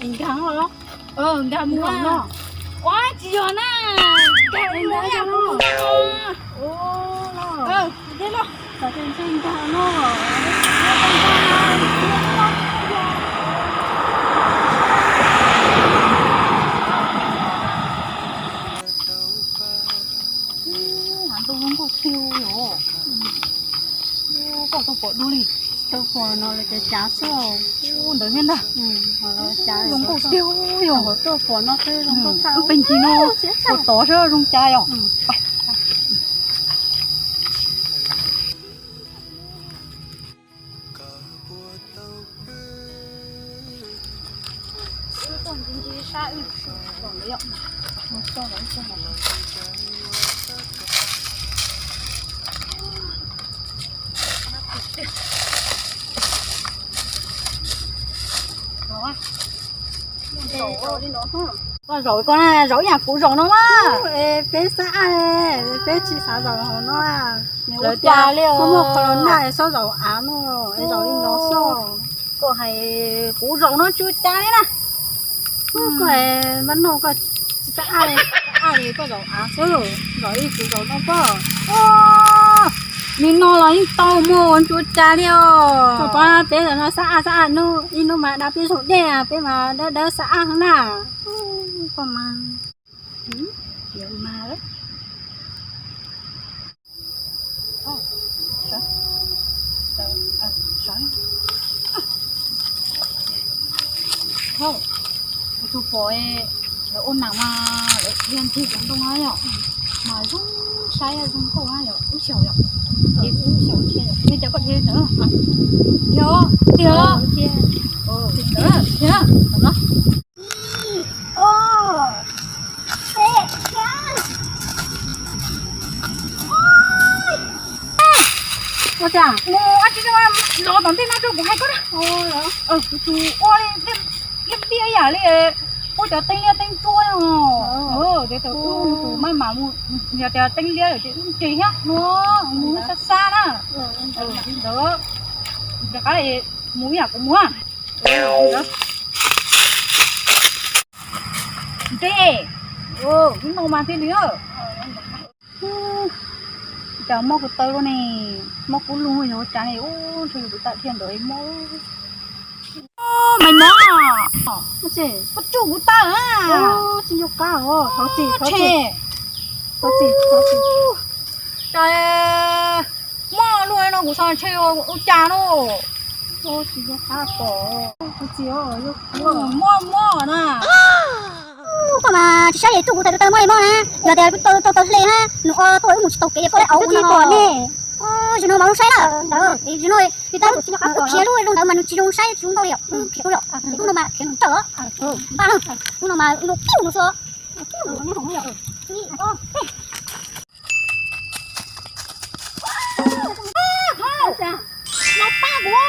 Nkag no, nkag mus no. Ua tsis yog na, nkag mus yam kuv no. Dej los, nkag no. Hav ntoo zoo nkauj tiag os. Koj tau pom dua li. Tau pom no lawv cav cav xwb. Ntawd thiab ntag. Zoo nkauj tiag yog. Tau pom no xwb zoo nkauj tshaj. Wb peb ncig no puas tod seb zoo cas yom. Koj zaum, koj zaum ib yam kuv zaum no mas. Peb xab aj, peb tsis xav zaum hauv no. Lawv tias muaj qhov los nag es txhob zaum av no, es zaum li no xwb. Koj hais kuv zaum no tsis ua cas li na. Koj npaj no koj tsis xab aj, xab aj li koj zaum av xwb, zaum li kuv zaum no koj. Li no los yeej tau muaj tsis ua cas li os. Koj pab peb zaum no xab aj xab aj, ib hnub mas da peb zaum dej, peb mas dawb dawb xab aj na. Koj mas, mas lawm. Kuv tus pom lawv ua nas mas lawv dhia ncig cov ntoo na yom, mas zoo saib zoo nkauj na yom, kub xyaum yom, es kub xyaum thiab yom, nej cov koj dhia ntawd, dhia, dhia, dhia, dhia. Ua cas mus ua tsis los tom ntej no rau kuv hais koj na. Kuv tus ua li liab liab ib yam li, ua cov teeb liab teeb tsuab os. Ces thaum ub tus maj mam mus, yog tias teeb liab lawm ces wb ntses thiab no, mus xab xab na. Li ntawd, rov qab mus ib yam kuv mus. Ntses, wb no mas thiaj li. Cas mob kuv taw luaj ne, mob kub lug yog ua cas ne, ub, ntshe yog kuv tawm dhia ntawd mob. Maiv Mov, koj tsuj kuv taw. Tsis nco qab os, thov txim, thov txim, thov txim, thov txim. Cas mob luaj no kuv xav ntshe ua cas no. Tsis nco qab os, thov txim os. Mob mob na. Koj mas tsis saib es tsuj kuv taw, kuv taw mob li mob na. Yog tias kuv taw tau taw hle na, nws o tuaj wb mus tsis tau kev, koj lawv auv ua no ne. Zaum no mas zoo saib na. Zaum no yus tab tus khiav lub zoo ntawd mas nws tsis zoo saib, tsis zoo nkauj li yom. Khiav lub yom, lub no mas khiav nws tawm os. Npaj na, lub no mas zoo kiag mus xwb. Los pab kuv,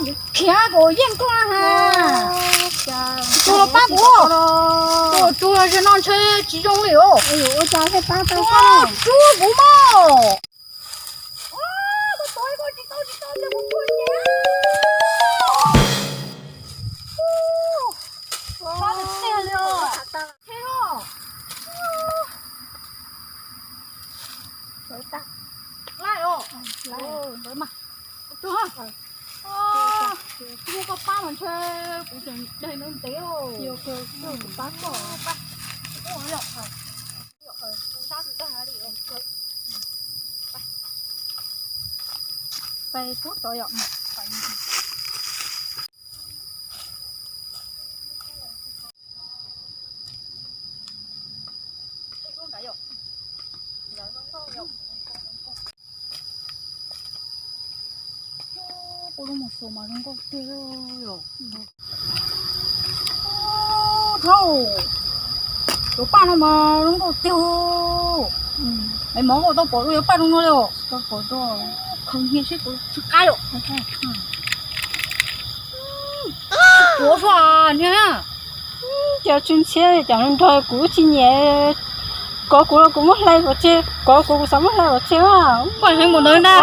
kuv khiav kom yeej koj na. Tus los pab kuv, tus zaum no ntshe tsis zoo li os. Rub kuv mog. Koj pab mas ntshe kuv tseem daig ntev ntev. Pab koj. Pais pub tod yom. Kuv lub mus xus mas zoo nkauj tiag li os. Thaub, cov paj no mas zoo nkauj tiag. Es mov koj tau pom dua cov paj zoo no li os? Khaws nyiaj seb puas tsw qab yom. Kuv xwb niag. Cov tsw ntxhiab cov nrog kuv tsis nyiam. Kov kuv los kuv muab hlais pov tseg, kov kuv kuv xav muab hlais pov tseg. Koj heev mus ntawd ntag.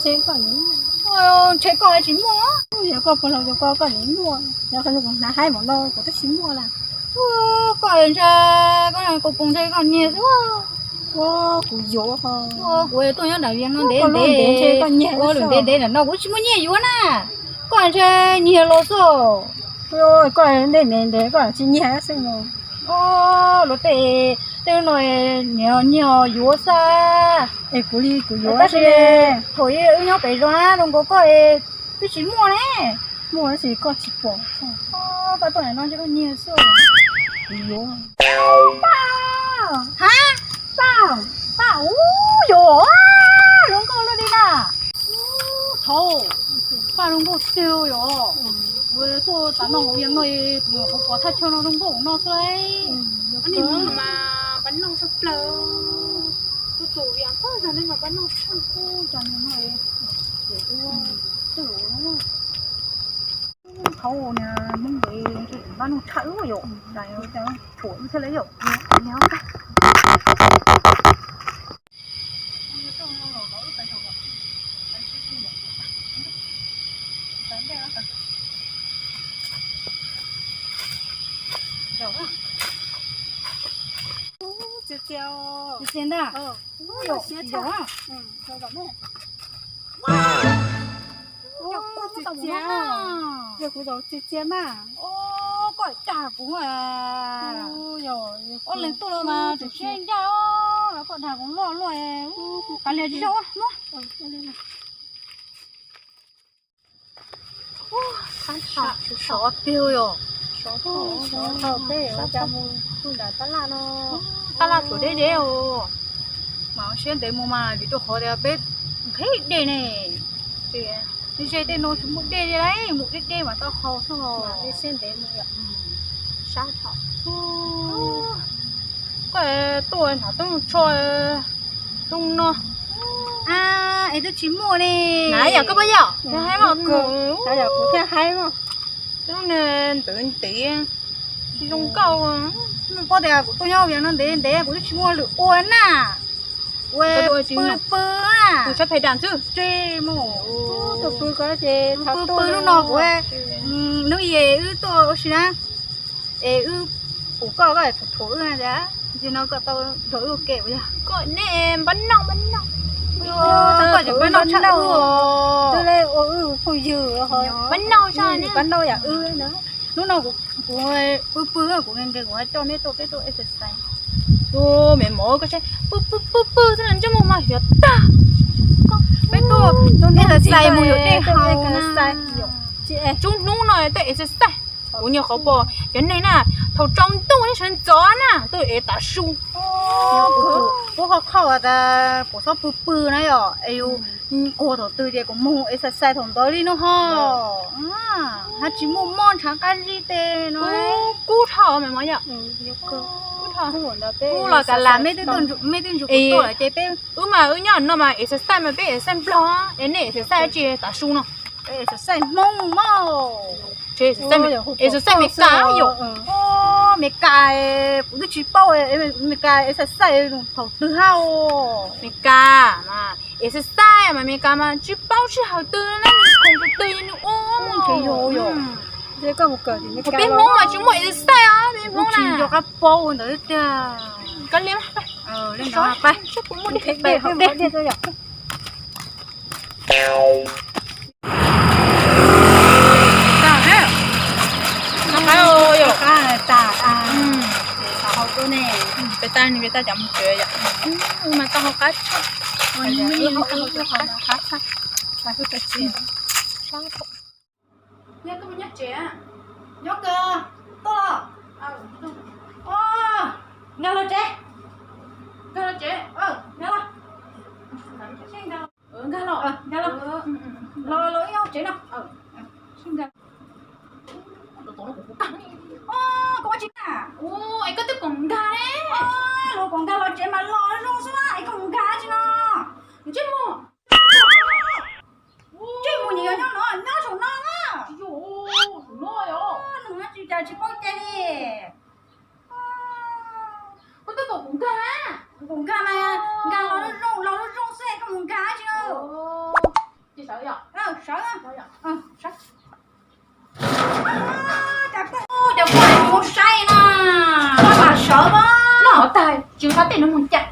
ntshe koj, ntshe koj tsis muaj. Yog koj puas los yog koj, koj nim muaj, yog koj hnav haib npaum no kuv twb tsis muaj lawm. Koj ntshe koj puas ntshe koj nyiag xwb. Kuv yuav, kuv tuaj nyob nram Vias no ntev ntev, ntev ntev no kuv tsis muaj nyiaj yuav na. Koj ntshe nyiag los xwb. Koj ntev ntev koj tsis nyiag xwb. Luag tej, tej no nyiag yuav xwb. Es kuv li kuv yuav tab sis thaum wb nyob pem zos zoo nkaus koj twb tsis muaj ne. Muaj tab sis koj tsis pom. Koj tuaj no ntshe koj nyiag xwb. Kuv yuav. Paj, paj, paj, ub, yog zoo nkauj luaj li na. Thaum paj zoo nkauj tiag yog. Kuv tuaj tas no hauv Vias no, kuv nyuam qhuav pom thaj chaw no zoo nkauj no xwb. Nim no mas paj noj tshaj plaws. Tuaj txog Vias tag zog ne mas paj noj tshaj plaws no. Thaum ub niag Hmoob ntawd ntshe paj noj tshaj wb yom, cas thuam wb thiaj li yom. Txias txias ntag. Txias txias. Yog kuv zaum txias txias mas. Koj dag kuv. Ob leeg tuaj los mas tseem siab ncaj, koj dag kuv loj luaj. Kav liam tsis zoo muab. Sov tiag yom. Sov thaum peb ua cas mus tab laj no. Tab laj tsuas deb deb os. Mas siab ntev mus mas vim rau qhov tias peb nqhis dej ne. Ces ze tej no tsis muaj dej li lauj, mus deb deb mas tau haus xwb os. Siab ntev mus yom. Sab thaum koj tuaj hnav tub tsho rooj no. Es twb tsis muaj li. Yam koj pab yom, yog kuv thiaj haib mas. Lub niag ntawd ntev, tsis zoo nkauj. Paub tias kuv tuaj nyob Vias no ntev ntev kuv twb tsis muaj lwm ua na. Ua pw pw na. Pw sab phe dam xwb. Pw pw lub no kuv, hnub yes wb tuaj ua si na. Es wb pum koj, koj thuam thuam wb na tias, ntsis no koj tau nrog wb ua ke puas yog? Koj nej npab noj npab noj. Koj tseem npab noj tshaj wb os. Twb ua wb phooj ywg, npab noj tshaj, npab noj yam wb na. Hnub no kuv pw pw, kuv nkees nkees kuv ho coj neb tuaj, peb tuaj exercise. Tus me mov koj saib, pw pw pw pw xwb na, ntsej muag mas hiav tag. Peb tuaj exercise mus yuav dej haus na. Tsub hnub no tuaj exercise. Kuv nyuam qhuav pom cov neeg na, thaum tsaus ntuj nej sawv ntxov na tuaj ev tav su. Kuv ho qhauj tas kuv txhob pw pw na yom, es yus quag thaum twg ces kuv mus exercise thaum ntawd li no ho. Hab tsis muaj mob ntshav qab zib tej no. Kub dhau me mov yom. Kub los kav las mej twb ntsuas kuv tuaj lawm ces peb, wb mas wb nyob no mas exercise mas peb exercise nplog, es nej exercise tsi tav su no? Exercise Hmoob mog. Exercise Meskas yom. Meskas, kuv twb tsis paub Meskas exercise thaum twg hab. Meskas mas exercise mas Meskas mas tsis paub sij hawm twg na, khoom twg twg nws ua. Peb Hmoob mas tsis muaj exercise os, peb Hmoob na. Koj liab, peb tag, peb tag cov mus tsev yom. Mas tau hauv qab tshaj. Yog koj mus nyob tsev, nyob kawg, tuaj los. Nkag los tsev, nkag los tsev, nkag los, nkag los, nkag los, los los ib tsev no. Koj ua tsis nkag, es koj twb kom nkag ne. Luag kom nkag los tsev mas los zoo xwb na, es koj mus nkag tsi no. Ntsej muag, ntsej muag nyias yog nyob no, nyob saum no na. Nws tsis cas tsis paub cai li. Koj twb kom kuv nkag, kuv nkag mas nkag los zoo, los zoo xwb, koj mus nkag tsi no. Sawv, sawv. Cas koj, cas koj tsis mus saib na, koj mam sawv os. No tag tsis nqa tej no mus cas.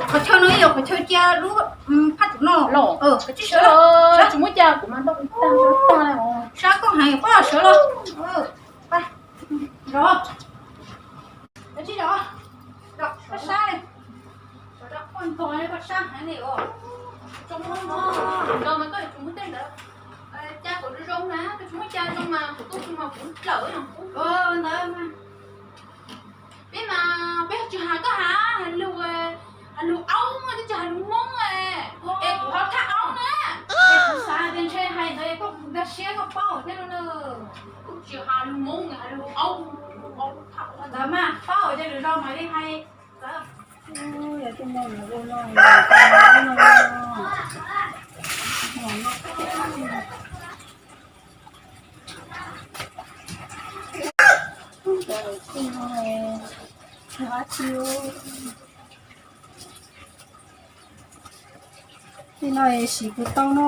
Qhov chaw no yog qhov chaw cia lub phab tsuv no los. Koj tsis sawv, tsis muab cas kuv mas ntaus tag tag. Sab koj heev, koj sawv los. Los, koj tsis sawv, koj sab li. Koj ntog, koj sab heev li os. Zoo no, ntog mas koj yuav tsum muab tej ntawd, cas kom zoo na, koj tsis muab cas zoo mas kuv tuaj tsis mas kuv dlawm ntawd mas. Peb mas peb tsis has koj has, has lus, has lus Aub, twb tsis has lus Hmoob es kuv ho thaj Aub na. Kuv xav tias ntshe hais ntawd koj nkag siab koj paub thiab no na. Kuv tsis has lus Hmoob, has lus Aub, Aub thaj ntawd mas paub ces lwm zaus mam li hais. Yog tej no lawv ua no, no, no. Tej no siv puas tau no.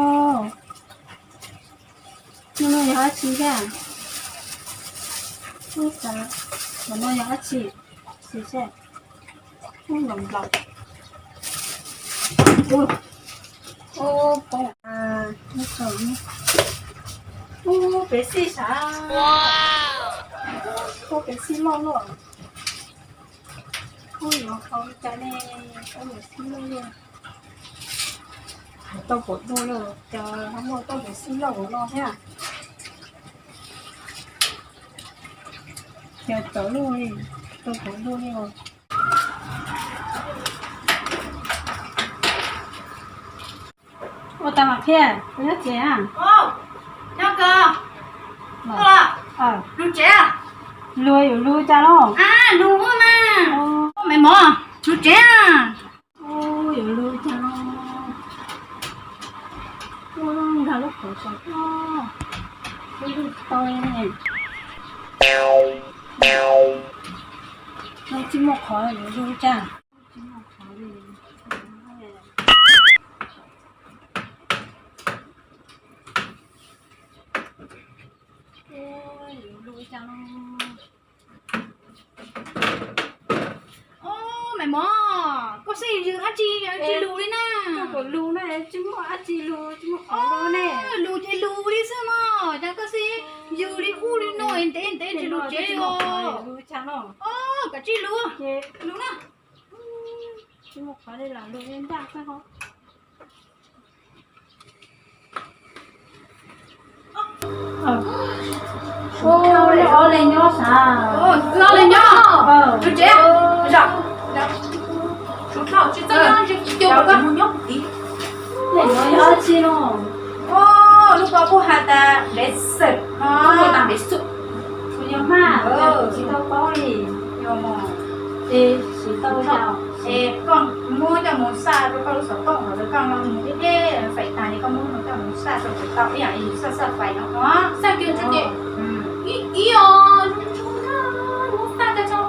No yog dab tsi thiab? Ub, no yog dab tsi? Xyov, ub, nplaum nplaum. Ub, ub, poob. Ub, pem xij sav. Ub, pem xij loj loj. Ub, yuav qhov cas ne? Ub, pem xij loj loj. Hais tau pom dua lawm, cas ho muaj tau pem xij loj no thiab. Cas tawv luaj li, tau pom dua li os. Ua tas mam qhia, koj nyob tsev a? Nyob kawg. Lug tsev a? Lug yuav lug cas los? Lug mas. Maiv Mov, lug tsev a? Yuav lug cas los? Nkag lub qhov saum toj, lug tau ne. Tsis muaj qhov yuav lug cas. Maiv Mov, koj xij yws dab tsi, tsis lug li na. Koj kom lug na, tsis muaj dab tsi lug, tsis muaj qhov lug ne. Lug ces lug li xwb mog, cas koj xij yws li ub li no ntev ntev tsis lug tsev li os. Kav tsij lug, lug na. Tsis muaj qhov li los lug li ntag xwb ho. Ob leeg nyob sav? Ob leeg nyob. Lug tsev. Suav dlhau tsis txawj nyob, ntshe kuv coj koj mus nyob kuv tid. Leej no yog dab tsi no? Lub ko kuj has tas npev xwm, kuj has tas npev xwm. Kuv yog maj, kuv tsis tau paub li. Es siv tau, es koj muab coj mus xaj rau koj lub xov tooj, koj mus ib pliag faim tas li koj muab coj mus xaj rau kuv tau ib yam li xaj xaj fais no. Xaj kiag tso ces ib os, muab xaj kiag tso.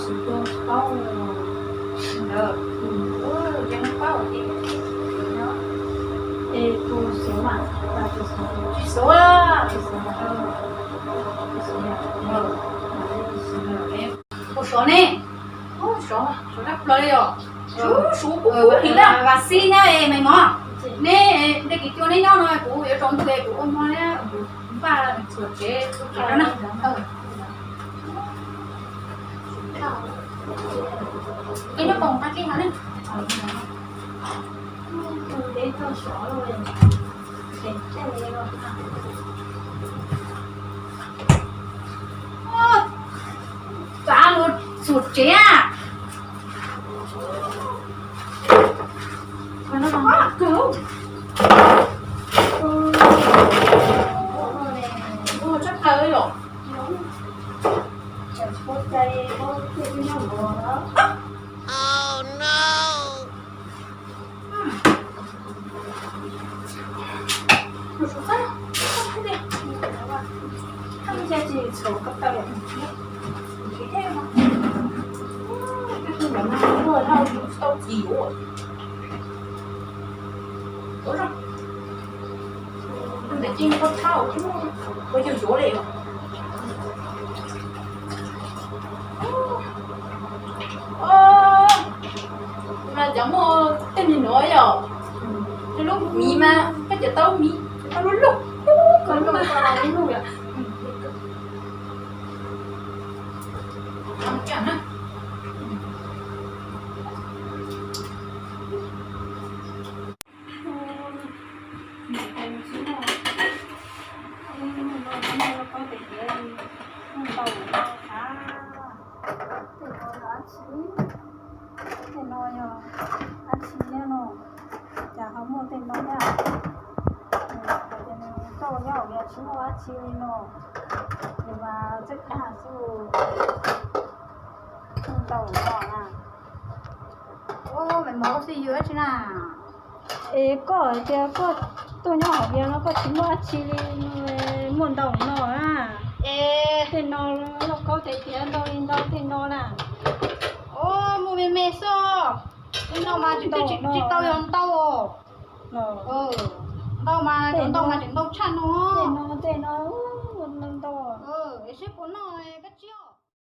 Tus paub ntawd, tus paub ces, es tus xov mas, tus xov, tsis xov, tus xov, tus xov ne, sov, sov dab plaws li os. Suv, suv kub kub li na. Vam Xib na, es Maiv Mov, neb, neb kwv tij neb nyob no kuv yuav tsaus ntuj es kuv ua hmo thiab, kuv npaj txuas tsev, txuas tsev na. Koj nyob koom qab keb no ne. Txav los txuas tsev. Tshaj plaws yom. Ntawm ces koj thauj, koj yuav yuav li. Mas cov muaj tej me nyuam yom, lub miv mas koj cov tau miv, tau lub lub, koj lub mas lub lub yom. Tej no yog dab tsi thiab no? Cas ho muaj tej no thiab? Tau nyob hauv vias tsis muaj dab tsi li no. Nws mas txawj dag xwb. Ntau no na. Ua me mov ua xwb yus dab tsi na. Es koj hais tias koj tuaj nyob hauv vias no koj tsis muaj dab tsi li, muaj ntau no na. Es tej no lauj kaub tes tias ntau li ntau tej no na. Ua muaj me me xwb. Tej no mas tsis tau yog ntau. Ntau mas cov ntau mas tseem ntau tshaj no. Tej no tej no ntau. Seb puas noj koj tsis